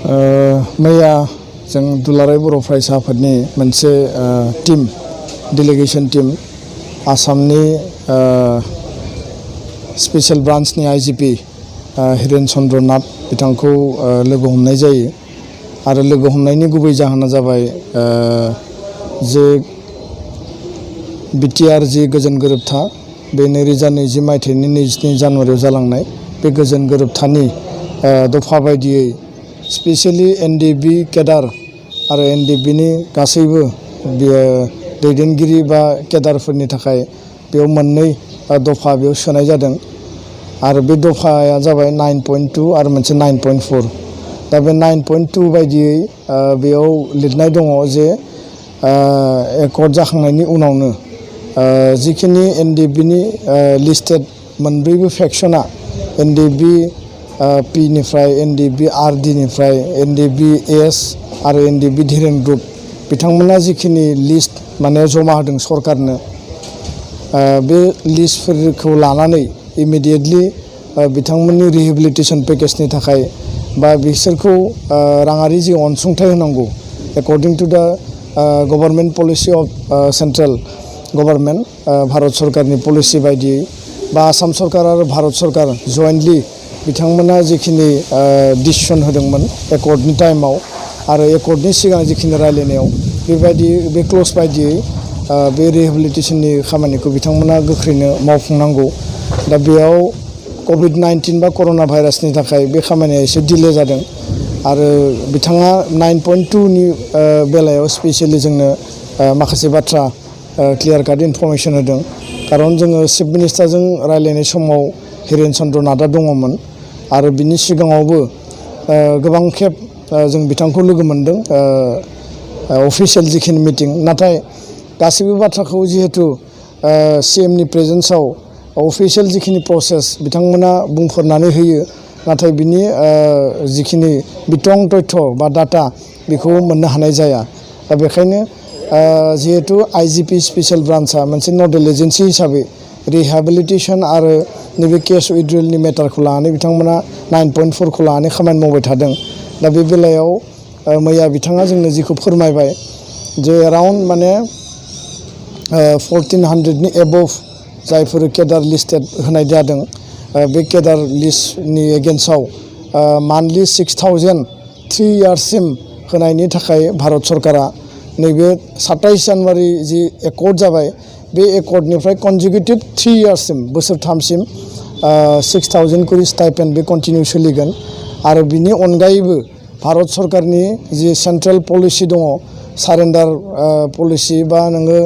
मैया जों दुलाराय बर' फरायसा आफादनि मोनसे टीम डेलिगेशन टीम आसामनि स्पेशल ब्रान्चनि आईजीपी हिरेन चन्द्र नाथ बिथांखौ लोगो हमनाय जायो आरो लोगो हमनायनि गुबै जाहोना जाबाय जे बिटिआर जि गोजोन गोरोबथा बे 2020 मायथाइनि 22 जानुवारियाव जालांनाय बे गोजोन गोरोबथानि दफा बायदियै स्पेशली एनडीएफबी केडार आरो एनडीएफबीनि गासैबो दैदेनगिरि बा केडारफोरनि थाखाय बेयाव मोननै दफा बेयाव सोनाय जादों आरो बे दफाया जाबाय 9.2 आरो मोनसे 9.4 दा बे 9.2 बायदियै बेयाव लिरनाय दङ जे एकर्ड जाखांनायनि उनावनो जिखिनि एनडीएफबीनि लिस्टेड मोनब्रैबो फेक्सना एनडीएफबी पी निफ्राय एनडीएफबी आरडी निफ्राय एनडीएफबी एस आरो एनडीएफबी धीरेन ग्रुप बिथांमोना जिखिनि लिस्ट माने जमा होदों सरकारनो बे लिस्टफोरखौ लानानै इमिडिएटलि बिथांमोननि रिहेबिलिटेशन पेकेजनि थाखाय बा बिसोरखौ राङारि जि अनसुंथाइ होनांगौ एकर्डिं टु द government policy of central government Bharat सरकारनि पलिसि बायदियै बा आसाम सरकार आरो भारत सरकार जयेन्टलि बिथांमोना जिखिनि डिसिसन होदोंमोन एकर्डनि टाइमाव आरो एकर्डनि सिगां जिखिनि रायलायनायाव बेबायदि बे क्ल'ज बायदियै बे रिहेबिलिटेशननि खामानिखौ बिथांमोना गोख्रैनो मावफुंनांगौ दा बेयाव COVID-19 बा कर'ना भाइरासनि थाखाय बे खामानिया एसे डिले जादों आरो बिथाङा 9.2 नि बेलायाव स्पेशली जोंनो माखासे बाथ्रा क्लियार काट इनफरमेशन होदों खारन जोङो चिफ मिनिस्टारजों रायलायनाय समाव हिरेन चन्द्र नाथआ दङमोन आरो बिनि सिगाङावबो गोबां खेब जों बिथांखौ लोगो मोनदों अफिशियेल जिखिनि मिटिं नाथाय गासैबो बाथ्राखौ जिहेतु सीएमनि प्रेजेन्सआव अफिशियेल जिखिनि प्रसेस बिथांमोना बुंफोरनानै होयो नाथाय बिनि जिखिनि बिथं तथ्य बा डाटा बेखौ मोननो हानाय जाया दा बेखायनो जिहेतु आईजीपी स्पेशल ब्रान्चआ मोनसे नडेल एजेन्सि हिसाबै रिहेबिलिटेशन आरो नैबे केस उइथड्रयेलनि मेटारखौ लानानै बिथांमोना 9.4 खौ लानानै खामानि मावबाय थादों दा बे बेलायाव मैया बिथाङा जोंनो जिखौ फोरमायबाय जे एराउन्ड माने 1400 नि एबभ जायफोर केडार लिस्टेड होनाय जादों बे केडार लिस्टनि एगेन्स्टआव मान्थलि 6000 3 इयार्ससिम होनायनि थाखाय भारत सरकारा नैबे 27 जानुवारि जि एकर्ड जाबाय बे एकर्डनिफ्राय कनजिकिउटिभ 3 इयार्ससिम बोसोरथामसिम 6000 करि स्टाइपेन्ड बे कन्टिनिउ सोलिगोन आरो बिनि अनगायैबो भारत सरकारनि जि सेन्ट्रेल पलिसि दङ सारेन्डार पलिसि बा नोङो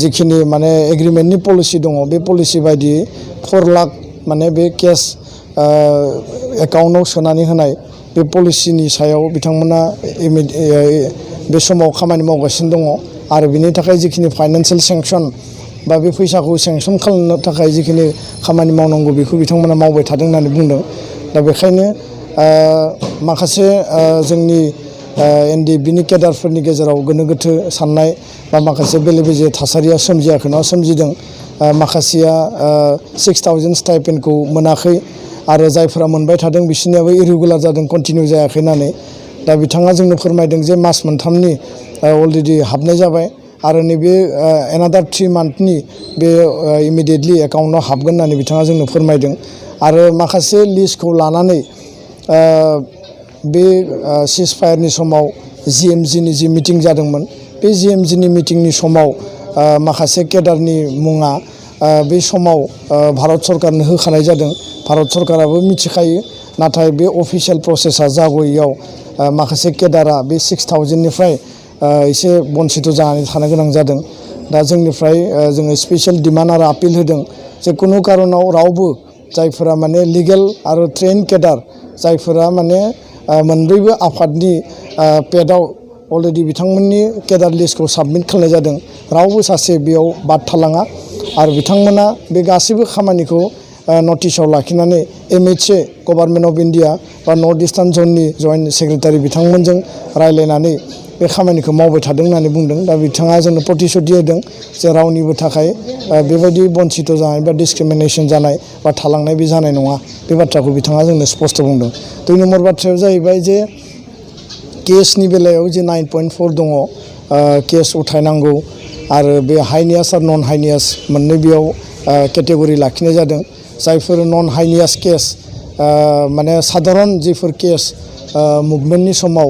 जिखिनि माने एग्रिमेन्टनि पलिसि दङ बे पलिसि बायदियै 4 लाख माने बे केस एकाउन्टआव सोनानै होनाय बे पलिसिनि सायाव बिथांमोना बे समाव खामानि मावगासिनो दङ आरो बिनि थाखाय जिखिनि फाइनान्सियेल सेंक्सन बा बे फैसाखौ सेंक्सन खालामनो थाखाय जिखिनि खामानि मावनांगौ बेखौ बिथांमोना मावबाय थादों होननानै बुंदों दा बेखायनो माखासे जोंनि एनडीएफबीनि केडारफोरनि गेजेराव गोनो गोथो साननाय बा माखासे बेले बेजे थासारिया सोमजियाखै नङा सोमजिदों माखासेया 6000 स्टाइपेन्डखौ मोनाखै आरो जायफोरा मोनबाय थादों बिसोरनियाबो इरेगुलार जादों कन्टिनिउ जायाखै होननानै दा बिथाङा जोंनो फोरमायदों जे मास मोनथामनि अलरेडि हाबनाय जाबाय आरो नैबे एनादार 3 मान्थनि बे इमिडिएटलि एकाउन्टआव हाबगोन होननानै बिथाङा जोंनो फोरमायदों आरो माखासे लिस्टखौ लानानै बे सिजफायारनि समाव जीएमजीनि जि मिटिं जादोंमोन बे जीएमजीनि मिटिंनि समाव माखासे केडारनि मुङा बे समाव भारत सरकारनो होखानाय जादों भारत सरकाराबो मिथिखायो नाथाय बे अफिसियेल प्रसेसा जागयैयाव माखासे केडारा बे 6000 निफ्राय एसे बन्सित जानानै थानो गोनां जादों दा जोंनिफ्राय जोङो स्पेशल डिमान्ड आरो आपिल होदों जे कुनु कारनाव रावबो जायफोरा माने लिगेल आरो ट्रेन केडार जायफोरा माने मोनब्रैबो आफादनि पेडआव अलरेडि बिथांमोननि केडार लिस्टखौ साबमिट खालामनाय जादों रावबो सासे बेयाव बाद थालाङा आरो बिथांमोना बे गासैबो खामानिखौ नटिसाव लाखिनानै एमएचए गभर्नमेन्ट अफ इन्डिया बा नर्थ इस्टार्न जननि जइन्ट सेक्रेटारि बिथांमोनजों रायलायनानै बे खामानिखौ मावबाय थादों होननानै बुंदों दा बिथाङा जोंनो प्रतिश्रुति होदों जे रावनिबो थाखाय बेबायदि बन्सित जानाय बा डिसक्रिमिनेसन जानाय बा थालांनाय बे जानाय नङा बे बाथ्राखौ बिथाङा जोंनो स्पष्ट बुंदों 2 नम्बर बाथ्राया जाहैबाय जे केसनि बेलायाव जे 9.4 दङ केस उथायनांगौ आरो बे हाइनियास आरो नन हाइनियास मोननै बेयाव केटेगरि लाखिनाय जादों। जायफोर नन हाइनियास केस माने साधारन जिफोर केस मुभमेन्टनि समाव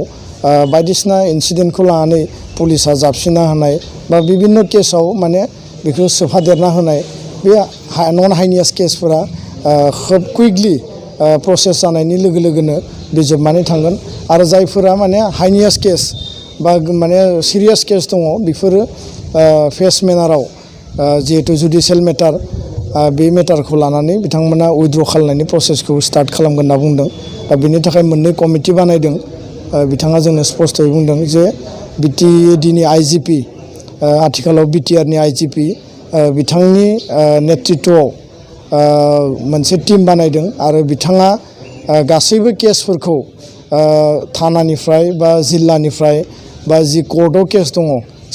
बायदिसिना इन्सिडेन्टखौ लानानै पुलिसा जाबसिना होनाय बा बिभिन्न केसाव माने बेखौ सोफादेरना होनाय बे नन हाइनियास केसफोरा खोब कुइकलि प्रसेस जानायनि लोगो लोगोनो बे जोबनानै थांगोन आरो जायफोरा माने हाइनियास केस बा माने सिरियास केस दङ बेफोरो फेस मेनाराव जिहेतु जुडिशियेल मेटार बे मेटारखौ लानानै बिथांमोना उइथड्र खालामनायनि प्रसेसखौ स्टार्ट खालामगोन होनना बुंदों। दा बेनि थाखाय मोननै कमिटि बानायदों। बिथाङा जोंनो स्पष्टयै बुंदों जे बिटिएडिनि आइजिपि आथिखालाव बिटिआरनि आइजिपि बिथांनि नेतृत्वआव मोनसे टिम बानायदों आरो बिथाङा गासैबो केसफोरखौ थानानिफ्राय बा जिल्लानिफ्राय बा जि कर्टआव केस दङ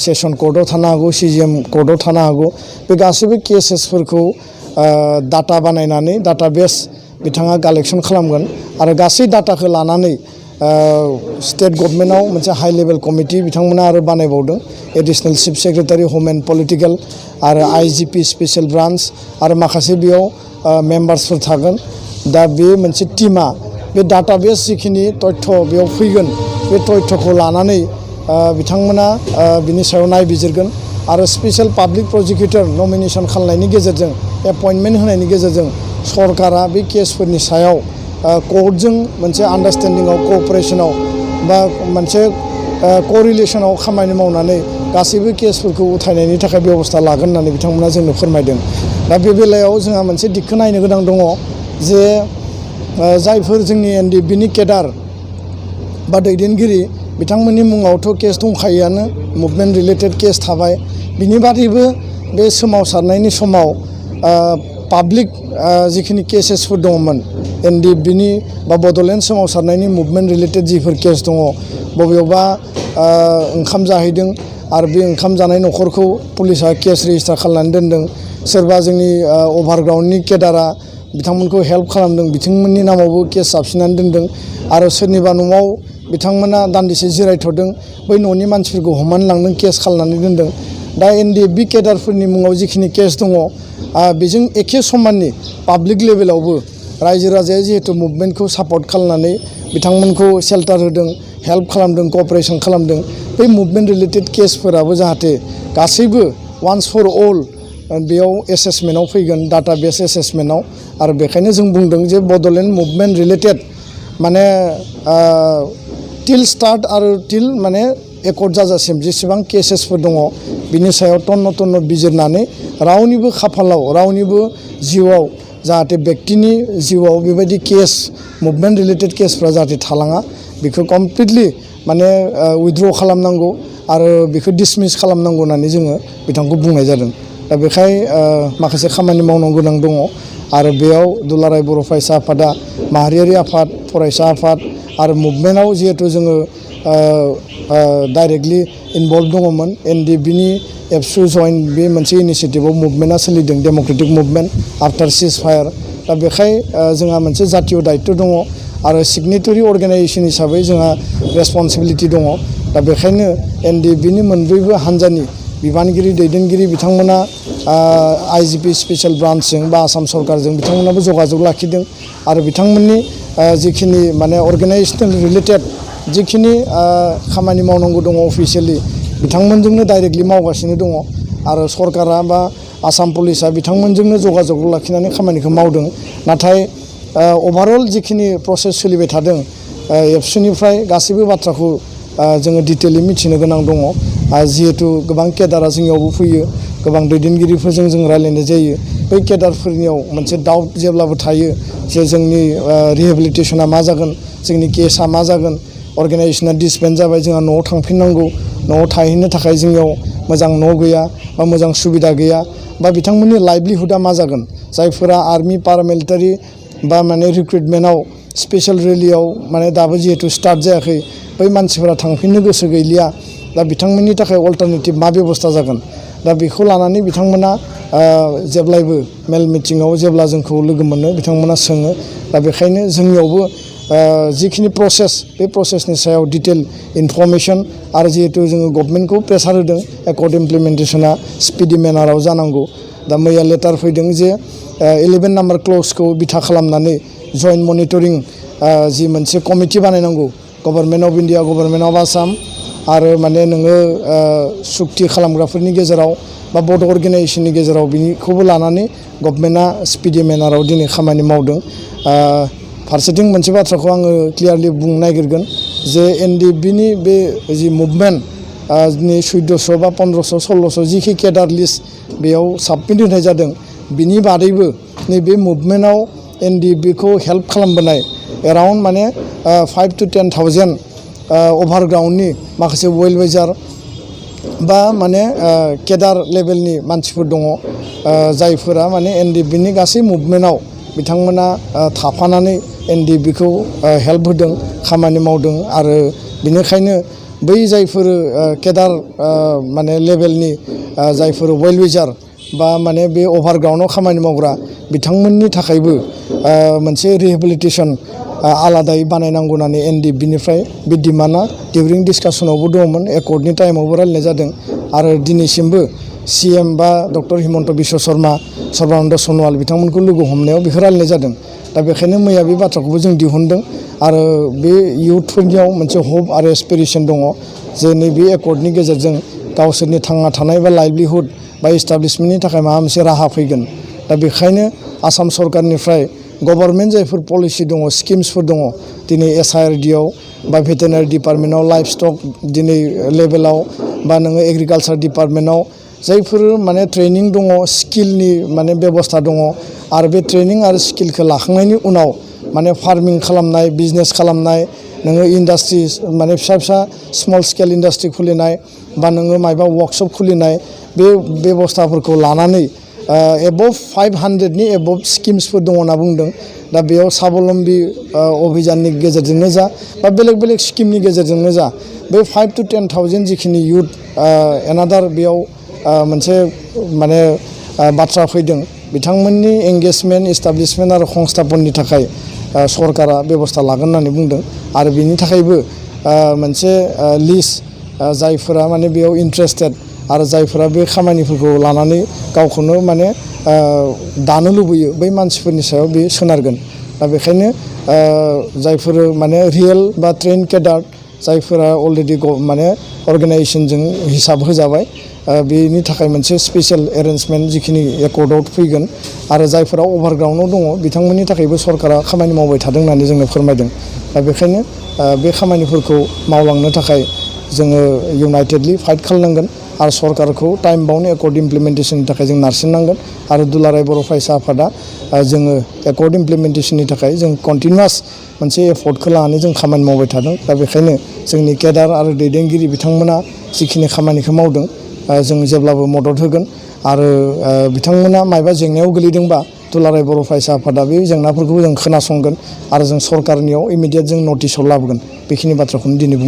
सेसन कर्टआव थानो हागौ सिजिएम कर्टआव थानो हागौ बे गासैबो केसेसफोरखौ डाटा बानायनानै डाटाबेस बिथाङा कालेक्सन खालामगोन आरो गासै डाटाखौ लानानै स्टेट गभर्नमेन्टआव मोनसे हाइ लेभेल कमिटि बिथांमोना आरो बानायबावदों। एडिशनेल चिफ सेक्रेटारि हम एन्ड पलिटिकेल आरो आइजिपि स्पेसियेल ब्रान्स आरो माखासे बेयाव मेम्बार्सफोर थागोन। दा बे मोनसे टिमा बे डाटाबेस जिखिनि तथ्य बेयाव फैगोन बे तथ्यखौ लानानै बिथांमोना बिनि सायाव नायबिजिरगोन आरो स्पेसियेल पाब्लिक प्रसिकिउटर नमिनेसन खालामनायनि गेजेरजों एपइन्टमेन्ट होनायनि गेजेरजों सरकारा बे केसफोरनि सायाव कर्टजों मोनसे आन्डारस्टेन्डिंआव कअपारेसनाव बा मोनसे करिलेसनाव खामानि मावनानै गासैबो केसफोरखौ उथायनायनि थाखाय बेबस्था लागोन होननानै बिथांमोना जोंनो फोरमायदों। दा बे बेलायाव जोंहा मोनसे दिगखौ नायनो गोनां दङ जे जायफोर जोंनि एनडिएफबिनि केडार बा दैदेनगिरि बिथांमोननि मुङावथ' केस दंखायोआनो मुभमेन्ट रिलेटेड केस थाबाय। बिनि बादैबो बे सोमावसारनायनि समाव पाब्लिक जिखिनि केसेसफोर दङमोन एनडिएफबिनि बा बड'लेण्ड सोमावसारनायनि मुभमेन्ट रिलेटेड जिफोर केस दङ बबेयावबा ओंखाम जाहैदों आरो बे ओंखाम जानाय न'खरखौ पुलिसा केस रेजिस्टार खालामनानै दोनदों। सोरबा जोंनि अभारग्राउन्डनि केडारा बिथांमोनखौ हेल्प खालामदों बिथांमोननि नामावबो केस जाबसिननानै दोनदों आरो सोरनिबा न'आव बिथांमोना दान्दिसे जिरायथ'दों बै न'नि मानसिफोरखौ हमनानै लांदों केस खालामनानै दोनदों। दा एनडिएफबि केडारफोरनि मुङाव जिखिनि केस दङ बेजों एखे समाननि पाब्लिक लेभेलावबो रायजो राजाया जिहेतु मुभमेन्टखौ सापर्ट खालामनानै बिथांमोनखौ सेल्टार होदों हेल्प खालामदों कअपारेसन खालामदों बै मुभमेन्ट रिलेटेड केसफोराबो जाहाथे गासैबो वान्स फर अल बेयाव एसेसमेन्टआव फैगोन डाटाबेस एसेसमेन्टआव आरो बेखायनो जों बुंदों जे बड'लेण्ड मुभमेन्ट रिलेटेड माने टिल स्टार्ट आरो टिल माने एकर्ड जाजासिम जेसेबां केसेसफोर दङ बिनि सायाव तन्न तन्न बिजिरनानै रावनिबो खाफालाव रावनिबो जिउआव जाहाथे बेक्तिनि जिउआव बेबायदि केस मुभमेन्ट रिलेटेड केसफ्रा जाहाथे थालाङा बेखौ कमप्लिटलि माने उइथड्र खालामनांगौ आरो बेखौ डिसमिस खालामनांगौ होननानै जोङो बिथांखौ बुंनाय जादों। दा बेखाय माखासे खामानि मावनो गोनां दङ आरो बेयाव दुलाराय बर' फरायसा आफादा माहारियारि आफाद फरायसा आफाद आरो मुभमेन्टआव जिहेतु जोङो डाइरेक्टलि इनभल्भ दङमोन एनडिएफबिनि एबसु जइन बे मोनसे इनिसियेटिभआव मुभमेन्टआ सोलिदों डेम'क्रेटिक मुभमेन्ट आफ्टार सिज फायार। दा बेखाय जोंहा मोनसे जातीय दायित्व दङ आरो सिगनेटरि अर्गेनाइजेसन हिसाबै जोंहा रेसपन्सिबिलिटि दङ। दा बेखायनो एनडिएफबिनि मोनब्रैबो हान्जानि बिबानगिरि दैदेनगिरि बिथांमोना आइजिपि स्पेसियेल ब्रान्चजों बा आसाम सरकारजों बिथांमोनाबो जगाजग लाखिदों आरो बिथांमोननि जिखिनि माने अर्गेनाइजेसनेल रिलेटेड जिखिनि खामानि मावनांगौ दङ अफिसियेलि बिथांमोनजोंनो डाइरेक्टलि मावगासिनो दङ आरो सरकारा बा आसाम पुलिसा बिथांमोनजोंनो जगाजग लाखिनानै खामानिखौ मावदों। नाथाय अभारअल जिखिनि प्रसेस सोलिबाय थादों एबसुनिफ्राय गासैबो बाथ्राखौ जोङो डिटेलि मिथिनो गोनां दङ। जिहेतु गोबां केडारा जोंनियावबो फैयो गोबां दैदेनगिरिफोरजों जों रायलायनाय जायो बै केडारफोरनियाव मोनसे डाउट जेब्लाबो थायो जे जोंनि रिहेबिलिटेसना मा जागोन जोंनि केसा मा जागोन अर्गेनाइजेसना डिसबेन्ड जाबाय जोंहा न'आव थांफिननांगौ न'आव थाहैनो थाखाय जोंनियाव मोजां न' गैया बा मोजां सुबिदा गैया बा बिथांमोननि लाइभलिहुडा मा जागोन जायफोरा आर्मि पारामिलिटारि बा माने रिक्रुटमेन्टआव स्पेसियेल रेलियाव माने दाबो जिहेतु स्टार्ट जायाखै बै मानसिफोरा थांफिननो गोसो गैलिया दा बिथांमोननि थाखाय अल्टारनेटिभ मा बेबस्था जागोन दा बेखौ लानानै बिथांमोना जेब्लायबो मेल मिटिङाव जेब्ला जोंखौ लोगो मोनो बिथांमोना सोङो दा बेखायनो जोंनियावबो जिखिनि प्रसेस बे प्रसेसनि सायाव डिटेल इनफरमेसन आरो जिहेतु जोङो गभर्नमेन्टखौ प्रेसार होदों एकर्ड इमप्लिमेन्टेसना स्पिडि मेनाराव जानांगौ दा मैया लेटार फैदों जे 11 नाम्बार क्लजखौ बिथा खालामनानै जइन्ट मनिटरिं जि मोनसे कमिटि बानायनांगौ government of India government of Assam आरो माने नोङो सुक्ति खालामग्राफोरनि गेजेराव बा बड' अर्गेनाइजेसननि गेजेराव बिनिखौबो लानानै गभर्नमेन्टआ स्पिडि मेनाराव दिनै खामानि मावदों फारसेथिं मोनसे बाथ्राखौ आङो क्लियारलि बुंनो नागिरगोन जे NDFBनि बे जि मुभमेन्ट नि 1400 बा 1500 1600 जिखि केडार लिस्ट बेयाव साबमिट होनाय जादों बिनि बादैबो नैबे मुभमेन्टआव NDFBखौ हेल्प खालामबोनाय एराउन्ड माने 5 to 10,000 अभारग्राउन्डनि माखासे वेल विजार बा माने केडार लेभेलनि मानसिफोर दङ जायफोरा माने NDFBनि गासै मुभमेन्टआव बिथांमोना थाफानानै NDFBखौ हेल्प होदों खामानि मावदों आरो बिनिखायनो बै जायफोर केडार माने लेभेलनि जायफोर वेल विजार बा माने बे अभारग्राउन्डआव खामानि मावग्रा बिथांमोननि थाखायबो मोनसे रिहेबिलिटेसन आलादायै बानायनांगौ होननानै NDFBनिफ्राय बे डिमान्डआ डिउरिं डिसकासनावबो दङमोन एकर्डनि टाइमावबो रायलायनाय जादों आरो दिनैसिमबो CM बा डक्टर हिमन्त बिश्व शर्मा सर्बानन्द सन'वाल बिथांमोनखौ लोगो हमनायाव बेखौ रायलायनाय जादों दा बेखायनो मैया बे बाथ्राखौबो जों दिहुनदों आरो बे इयुथफोरनियाव मोनसे हप आरो एसपिरेसन दङ जे नैबे एकर्डनि गेजेरजों गावसोरनि थांना थानाय बा लाइभलिहुड बा इस्टाब्लिशमेन्टनि थाखाय माबा मोनसे राहा फैगोन दा बेखायनो आसाम सरकारनिफ्राय गभर्नमेन्ट जायफोर पलिसि दङ स्किम्सफोर दङ दिनै SIRDआव बा भेटेनारि डिपार्टमेन्टआव लाइफ स्टक दिनै लेभेलाव बा नोङो एग्रिकालसार डिपार्टमेन्टआव जायफोर माने ट्रेनिं दङ स्किलनि माने बेबस्था दङ आरो बे ट्रेनिं आरो स्किलखौ लाखांनायनि उनाव माने फार्मिं खालामनाय बिजनेस खालामनाय नोङो इन्डास्ट्रि माने फिसा फिसा स्मल स्केल इन्डास्ट्रि खुलिनाय बा नोङो मायबा वर्कशप खुलिनाय बे बेबस्थाफोरखौ लानानै एबभ 500नि एबभ स्किम्सफोर दङ होनना बुंदों दा बेयाव साबलम्बि अभियाननि गेजेरजोंनो जा बा बेलेग बेलेग स्किमनि गेजेरजोंनो जा बे 5 to 10,000 जिखिनि इयुथ एनादार बेयाव मोनसे माने बाथ्रा फैदों बिथांमोननि एंगेजमेन्ट इस्टाब्लिशमेन्ट आरो संस्थापननि थाखाय सरकारा बेबस्था लागोन होननानै बुंदों आरो बिनि थाखायबो मोनसे लिस्ट जायफोरा माने बेयाव इन्ट्रेस्टेड आरो जायफोरा बे खामानिफोरखौ लानानै गावखौनो माने दानो लुबैयो बै मानसिफोरनि सायाव बे सोनारगोन दा बेखायनो जायफोर माने रियेल बा ट्रेन केडार जायफोरा अलरेडि माने अर्गेनाइजेसनजों हिसाब होजाबाय बेनि थाखाय मोनसे स्पेशल एरेन्जमेन्ट जिखिनि एकर्डआव फैगोन आरो जायफोरा अभारग्राउन्डआव दङ बिथांमोननि थाखायबो सरकारा खामानि मावबाय थादों होननानै जोंनो फोरमायदों दा बेखायनो बे खामानिफोरखौ मावलांनो थाखाय जोङो इउनाइटेडलि फाइट खालामनांगोन आरो सरकारखौ टाइम बाउन्ड एकर्ड इमप्लिमेन्टेसननि थाखाय जों नारसिननांगोन आरो दुलाराय बर' फरायसा आफादा जोङो एकर्ड इमप्लिमेन्टेसननि थाखाय जों कन्टिनिउआस मोनसे एफर्टखौ लानानै जों खामानि मावबाय थादों दा बेखायनो जोंनि केडार आरो दैदेनगिरि बिथांमोना जिखिनि खामानिखौ मावदों जों जेब्लाबो मदद होगोन आरो बिथांमोना मायबा जेंनायाव गोलैदोंबा दुलाराय बर' फरायसा आफादा बे जेंनाफोरखौ जों खोनासंगोन आरो जों सरकारनियाव इमिडियेट जों नटिसआव लाबोगोन बेखिनि बाथ्राखौनो दिनै बुंबाय।